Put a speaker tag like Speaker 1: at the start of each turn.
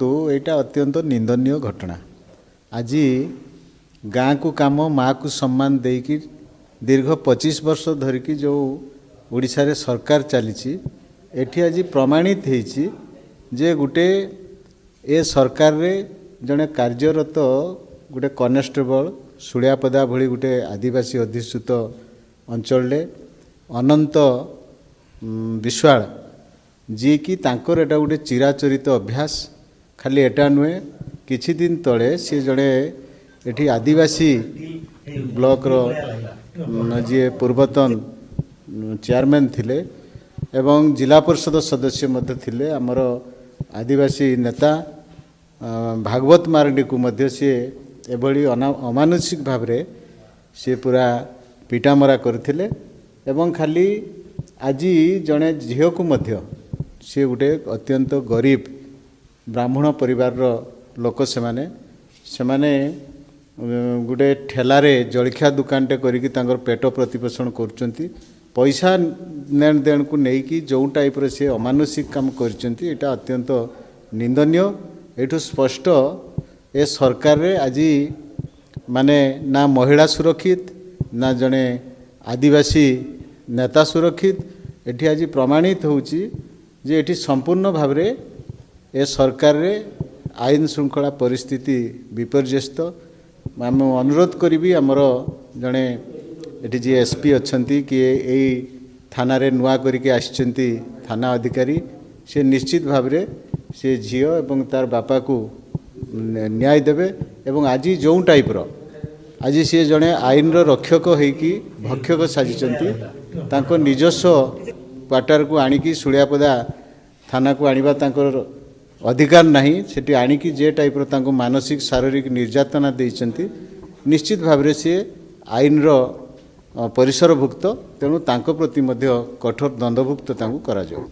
Speaker 1: ଦେଖନ୍ତୁ, ଏଇଟା ଅତ୍ୟନ୍ତ ନିନ୍ଦନୀୟ ଘଟଣା। ଆଜି ଗାଁକୁ କାମ, ମାଆକୁ ସମ୍ମାନ ଦେଇକି ଦୀର୍ଘ 25 ବର୍ଷ ଧରିକି ଯେଉଁ ଓଡ଼ିଶାରେ ସରକାର ଚାଲିଛି, ଏଠି ଆଜି ପ୍ରମାଣିତ ହେଇଛି ଯେ ଗୋଟେ ଏ ସରକାରରେ ଜଣେ କାର୍ଯ୍ୟରତ ଗୋଟେ କନେଷ୍ଟବଳ, ଶୁଳିଆପଦା ଭଳି ଗୋଟେ ଆଦିବାସୀ ଅଧ୍ୟୁଷିତ ଅଞ୍ଚଳରେ ଅନନ୍ତ ବିଶ୍ୱାଳ, ଯିଏକି ତାଙ୍କର ଏଇଟା ଗୋଟେ ଚିରାଚରିତ ଅଭ୍ୟାସ। ଖାଲି ଏଟା ନୁହେଁ, କିଛି ଦିନ ତଳେ ସିଏ ଜଣେ ଏଠି ଆଦିବାସୀ ବ୍ଲକର ଯିଏ ପୂର୍ବତନ ଚେୟାରମ୍ୟାନ୍ ଥିଲେ ଏବଂ ଜିଲ୍ଲା ପରିଷଦ ସଦସ୍ୟ ମଧ୍ୟ ଥିଲେ, ଆମର ଆଦିବାସୀ ନେତା ଭାଗବତ ମାରାଣ୍ଡିକୁ ମଧ୍ୟ ସିଏ ଏଭଳି ଅମାନୁଷିକ ଭାବରେ ସିଏ ପୁରା ପିଟାମରା କରିଥିଲେ। ଏବଂ ଖାଲି ଆଜି ଜଣେ ଝିଅକୁ ମଧ୍ୟ, ସିଏ ଗୋଟେ ଅତ୍ୟନ୍ତ ଗରିବ ବ୍ରାହ୍ମଣ ପରିବାରର ଲୋକ, ସେମାନେ ଗୋଟେ ଠେଲାରେ ଜଳଖିଆ ଦୋକାନଟେ କରିକି ତାଙ୍କର ପେଟ ପ୍ରତିପୋଷଣ କରୁଛନ୍ତି। ପଇସା ନେଣ ଦେଣକୁ ନେଇକି ଯେଉଁ ଟାଇପ୍ର ସିଏ ଅମାନୁଷିକ କାମ କରିଛନ୍ତି, ଏଇଟା ଅତ୍ୟନ୍ତ ନିନ୍ଦନୀୟ। ଏଇଠୁ ସ୍ପଷ୍ଟ, ଏ ସରକାରରେ ଆଜି ମାନେ ନା ମହିଳା ସୁରକ୍ଷିତ, ନା ଜଣେ ଆଦିବାସୀ ନେତା ସୁରକ୍ଷିତ। ଏଠି ଆଜି ପ୍ରମାଣିତ ହେଉଛି ଯେ ଏଠି ସମ୍ପୂର୍ଣ୍ଣ ଭାବରେ ଏ ସରକାରରେ ଆଇନ ଶୃଙ୍ଖଳା ପରିସ୍ଥିତି ବିପର୍ଯ୍ୟସ୍ତ। ମୁଁ ଅନୁରୋଧ କରିବି, ଆମର ଜଣେ ଏଠି ଯିଏ ଏସ୍ ପି ଅଛନ୍ତି କି ଏଇ ଥାନାରେ ନୂଆ କରିକି ଆସିଛନ୍ତି ଥାନା ଅଧିକାରୀ, ସେ ନିଶ୍ଚିତ ଭାବରେ ସେ ଝିଅ ଏବଂ ତାର ବାପାକୁ ନ୍ୟାୟ ଦେବେ। ଏବଂ ଆଜି ଯେଉଁ ଟାଇପ୍ର ଆଜି ସିଏ ଜଣେ ଆଇନର ରକ୍ଷକ ହେଇକି ଭକ୍ଷକ ସାଜିଛନ୍ତି, ତାଙ୍କ ନିଜସ୍ୱ କ୍ୱାର୍ଟରକୁ ଆଣିକି ଶୁଳିଆପଦା ଥାନାକୁ ଆଣିବା ତାଙ୍କର ଅଧିକାର ନାହିଁ। ସେଠି ଆଣିକି ଯେ ଟାଇପ୍ର ତାଙ୍କୁ ମାନସିକ ଶାରୀରିକ ନିର୍ଯାତନା ଦେଇଛନ୍ତି, ନିଶ୍ଚିତ ଭାବରେ ସିଏ ଆଇନର ପରିସରଭୁକ୍ତ। ତେଣୁ ତାଙ୍କ ପ୍ରତି ମଧ୍ୟ କଠୋର ଦଣ୍ଡଭୁକ୍ତ ତାଙ୍କୁ କରାଯାଉ।